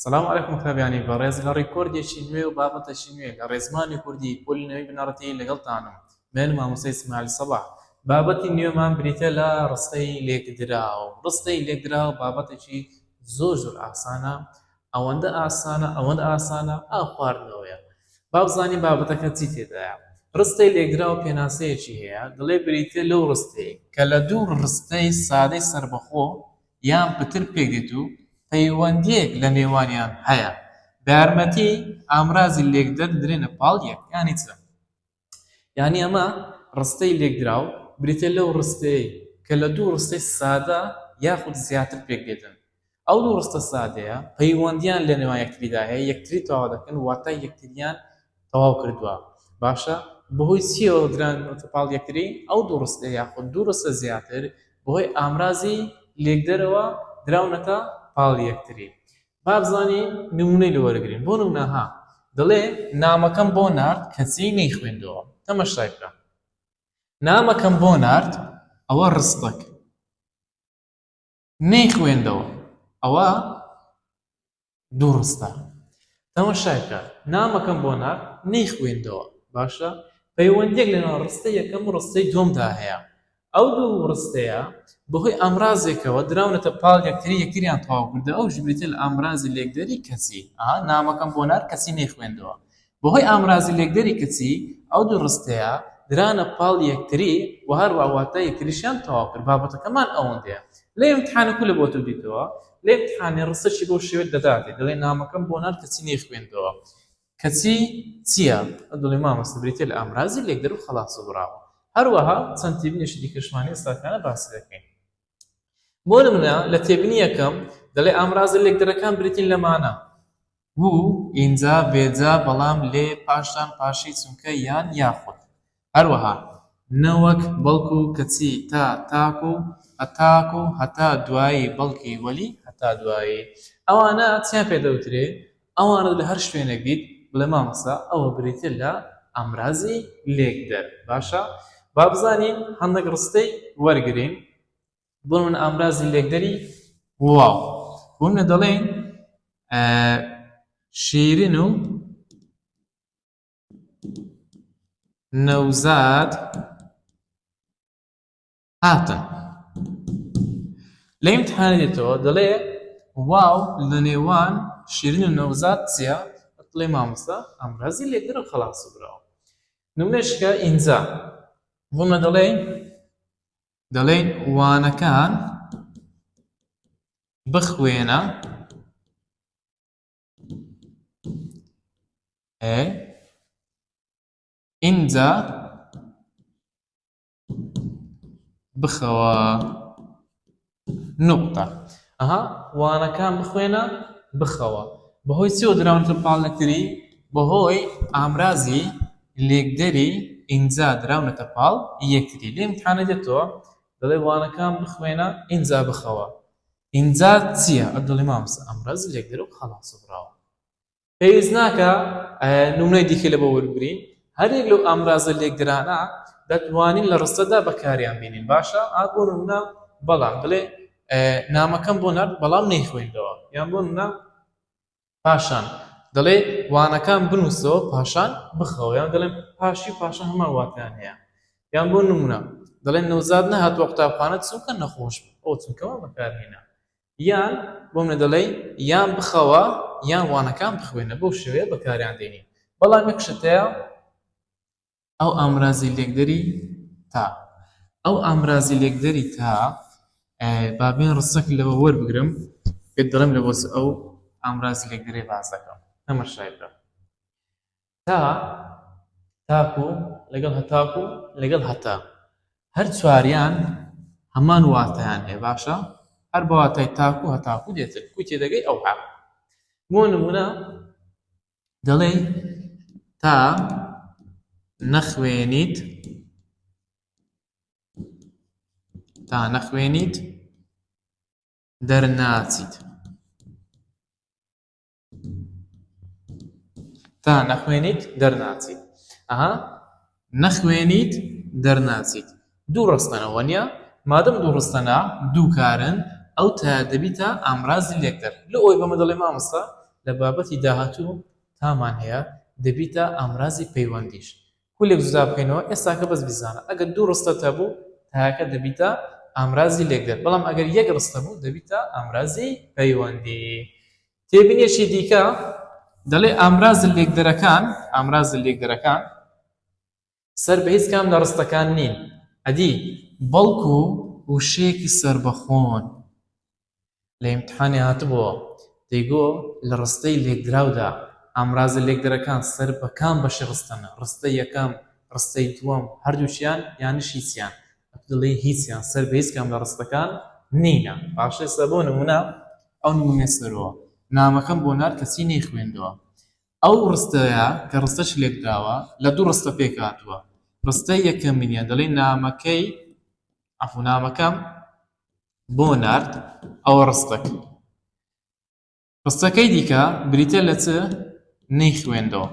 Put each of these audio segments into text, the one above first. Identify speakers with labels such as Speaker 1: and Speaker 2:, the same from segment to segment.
Speaker 1: سلام علیکم قوتابیانی بەڕێز لە ڕیکۆردێکی نوێ و بابەتێکی نوێ لە ڕێزمانی کوردی پۆلی نەوەی بنەڕەتی لەگەڵتانم من مامۆستای ئیسماعیل سەباح بابەتی نوێمان بریتە لە ڕستەی لێکدراو ڕستەی لێکدراو بابەتێکی زۆر زۆر ئاسانە ئەوەندە ئاسانە ئەوەندە ئاسانە ئاو خواردنەوەیە با بزانین بابەتەکە چی تێدایە ڕستەی لێکدراو پێناسەیەکی هەیە دەڵێ بریتە لەو ڕستەیە کە لە دوو ڕستەی سادەی سەربەخۆ یان پتر پێکدێت و پەیوەندییەک لە نێوانیان هەیە بە یارمەتی ئامرازی لێکدەر دەدرێنە پاڵ یەک. یانی چ؟ یانی ئەمە ڕستەی لێکدراو بریتیە لەو ڕستەیەی کە لە دوو ڕستەی سادە یاخود زیاتر پێکدێتن. ئەو دوو ڕستە سادەیە پەیوەندییان لە نێوان یەکتریدا هەیە، یەکتری تەواو دەکەن، واتای یەکتریان تەواو کردووە. باشە بەهۆی چییەوە درانەتە پاڵ یەکتری؟ ئەو دوو ڕستەیە یاخود دوو ڕستە زیاتر بەهۆی ئامرازی لێکدەرەوە دراونەتە پاڵ یەکتری. با بزانین نموونەی لێ وەرگرین. بۆ نموونە ها دەڵێ نامەکەم بۆ نارد کەچی نەیخوێندەوە. تەمەشای بکە. نامەکەم بۆ نارد ئەوە ڕستەک. نەیخوێندەوە ئەوە دوو ڕستە تەمەشای بکە نامەکەم بۆ نارد نەیخوێندەوە باشە پەیوەندیەک لەناو ڕستەی یەکەم و ڕستەی دووەمدا هەیە ئەو دوو ڕستەیە بەهۆی ئامرازێکەوە دراونەتە پاڵ یەکتری یەکتریان تەواو کردە ئەو بریتیە لە ئامرازی لێکدەری کەچی ئەها نامەکەم بۆ نارد کەچی نەیخوێندەوە بەهۆی ئامرازی لێکدەری کەچی ئەو دوو ڕستەیە درانە پاڵ یەکتری و هەروەها واتای یەکتریشیان تەواو کرد. بابەتەکەمان ئەوەندەیە. لە ئیمتحانی کو لە بۆ تۆ دیتەوە؟ لە ئیمتحانی ڕستەشی بەو شێوەیە دەداتێ دەڵێ نامەکەم بۆ نارد کەچی نەیخوێندەوە. کەچی چییە؟ دەڵێ مامۆستا بریتیە لە ئامرازی لێکدەر و خەڵاس و بڕاوە. هەروەها چەند تێبینێکی دیکەشمان هەیە ئێستاکانە باسی دەکەین. بۆ نمونە لە تێبینی یەکەم دەڵێ ئامرازە لێکدەرەکان بریتین لەمانە. و، ئینجا، بێجا، بەڵام، لێ، پاشان، پاشی، چونکە، یان، یاخود. هەروەها، نەوەک، بەڵکو، کەچی، تا، تاکو، هەتاکو، هەتا دوایی، بەڵکی، وەلی، هەتا دوایی. ئەوانە چیان پێ دەوترێ؟ ئەوانە لە هەر شوێنێک دیت بڵێ مامۆستا ئەوە بریتیە لە ئامرازی لێکدەر. باشە با بزانین هەندێک ڕستەی وەرگرین. بۆ من ئامرازی لێکدەری واو بۆ منە دەڵێن شیرین و نەوزاد هاتن لە ئیمتحانە دێتەوە دەڵێ واو لە نێوان شیرین و نەوزاد چییە دڵێ مامۆستا ئامرازی لێکدەر و خەڵاس و براوە نمونەشکە ئینجا بۆ منە دەڵێ دەڵێین وانەکان بخوێنە ئێ ئینجا بخەوە نوقتە ئەها وانەکان بخوێنە بخەوە بەهۆی چیەوە دراونەتە پاڵ یەکتری بەهۆی ئامرازی لێکدەری ئینجا دراونەتە پاڵ یەکتری لێ امتحانە دێتەوە دەڵێ وانەکان بخوێنە ئینجا بخەوە ئینجا چییە ئەدڵی مامۆستا ئامرازی لێکدەر و خەڵاس و بڕاوە پێویست ناکە نمونەی دیکە لە بۆ وەربگرین هەریەک لەو ئامرازە لێکدرانە دەتوانین لە ڕستەدا بەکاریان بینین باشە ئا بۆ نمونە بەڵام بڵێ نامەکەم بۆ نارد بەڵام نەیخوێندەوە یان بۆ نمونە پاشان دەڵێ وانەکان بنووسەوە پاشان بخەوە یان دەڵێن پاشی و پاشان هەمان واتایان هەیە یان بۆ نمونە دەڵێن نەوزاد نەهاتووە قوتابخانە چونکە نەخۆش بوو ئەو چونکەمان بەکارهێنا یان بۆ منە دەڵێی یان بخەوە یان وانەکان بخوێنە بەو شێوەیە بەکاریان دێنین بەڵام یەک شت هەیە ئەو ئامرازی لێکدەری تا ئەو ئامرازی لێکدەری تا بابێن ڕسەک لەوە وەربگرم پێت دەڵێم لە بۆچ ئەو ئامرازی لێکدەری باس دەکەم تەمەشای بکە تا تاکو لەگەڵ هەتاکو لەگەڵ هەتا هەر چواریان هەمان واتایان هەیە باشە هەر بە واتای تاکو هەتاکو دێتن کوی تێدەگەی ئەوها بۆ نمونە دەڵێی تا نەخوێنیت تا نەخوێنیت دەرناچیت تا نەخوێنیت دەرناچیت ئەها نەخوێنیت دەرناچیت دوو ڕستەنە وەنیە مادەم دوو ڕستەنە دوو کارن ئەو تا دەبیتە ئامرازی لێکدەر لە ئەوی بەمە دەڵێ مامۆستا. لە بابەتی داهاتوو تامان هەیە دەبیتە ئامرازی پەیوەندیش. خولێک جودا بکەینەوە ئێستاکە بەس بیزانە ئەگەر دوو ڕستەت هەبوو تاکە دەبیتە ئامرازی لێکدەر بەڵام ئەگەر یەک ڕستە بوو دەبیتە ئامرازی پەیوەندی. تێبینیەکی دیکە دەڵێ ئامرازە لێکدەرەکان ئامرازە لێکدەرەکان سەر بە هیچ کام لە ڕستەکان نین ئەدی بەڵکو وشەیەکی سەربەخۆن. لە ئیمتحانێ هاتبۆوە دەیگۆ لە ڕستەی لێکدراودا ئامرازە لێکدەرەکان سەر بە کام بەشی ڕستەنە، ڕستەی یەکەم، ڕستەی دووەم، هەردووکیان یانیش هیچیان؟ ئەتوو دەڵێی هیچیان سەر بە هیچ کام لە ڕستەکان نینە. باشە ئێستا بۆ نموونە ئەو نموونەی سەرەوە نامەکەم بۆ نارد کەچی نەیخوێندەوە. ئەو ڕستەیە کە ڕستەش لێکدراوە لە دوو ڕستە پێکهاتووە ڕستەی یەکەمینیان دەڵێ نامەکەی عەفو نامەکەم بۆ نارد ئەوە ڕستەک ڕستەکەی دیکە بریتە لە چ نەیخوێندەوە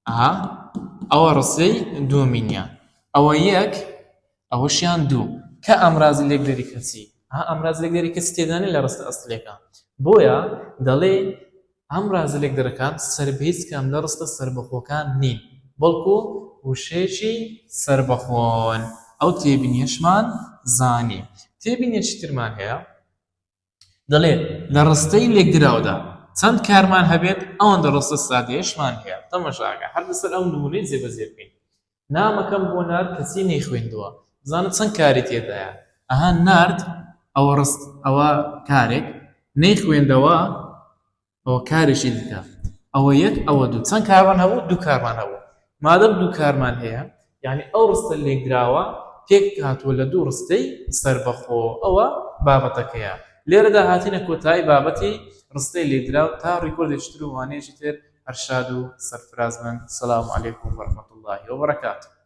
Speaker 1: ئەها ئەوە ڕستەی دووەمینیان ئەوە یەک ئەوەشیان دوو کە ئامرازی لێکدەری کەسی ها ئامرازی لێکدەری کەسی تێدا نیە لە ڕستە ئەسڵیەکە بۆیە دەڵێ ئامرازە لێکدەرەکان سەر بە هیچ کام لە ڕستە سەربەخۆکان نین بەڵکو وشەیەکی سەربەخۆن ئەو تێبینیەشمان زانی تێبینیەکی ترمان هەیە دەڵێ لە ڕستەی لێکدراودا چەند کارمان هەبێت ئەوەندە ڕستە سادەیەشمان هەیە تەمەشاکە هەر لەسەر ئەو نمونەی جێبەجێ بکەین نامەکەم بۆ نارد کەچی نەیخوێندووە بزانە چەند کاری تێدایە ئەها نارد ئەوە ڕست ئەوە کارێک نەیخوێندەوە ئەوە کارێکی دیکە ئەوە یەک ئەوە دوو چەند کارمان هەبوو دوو کارمان هەبوو مادەم دوو کارمان هەیە یعنی ئەو ڕستە لێکدراوە پێک هاتووە لە دوو ڕستەی سەربەخۆ ئەوە بابەتەکەیە لێرەدا هاتینە کۆتایی بابەتی ڕستەی لێکدراو تا ڕیکۆردێکی تر و وانەیەکی تر هەر شاد و سەرفراز بن سلام علیکم ورحمة اللە وبرکاته.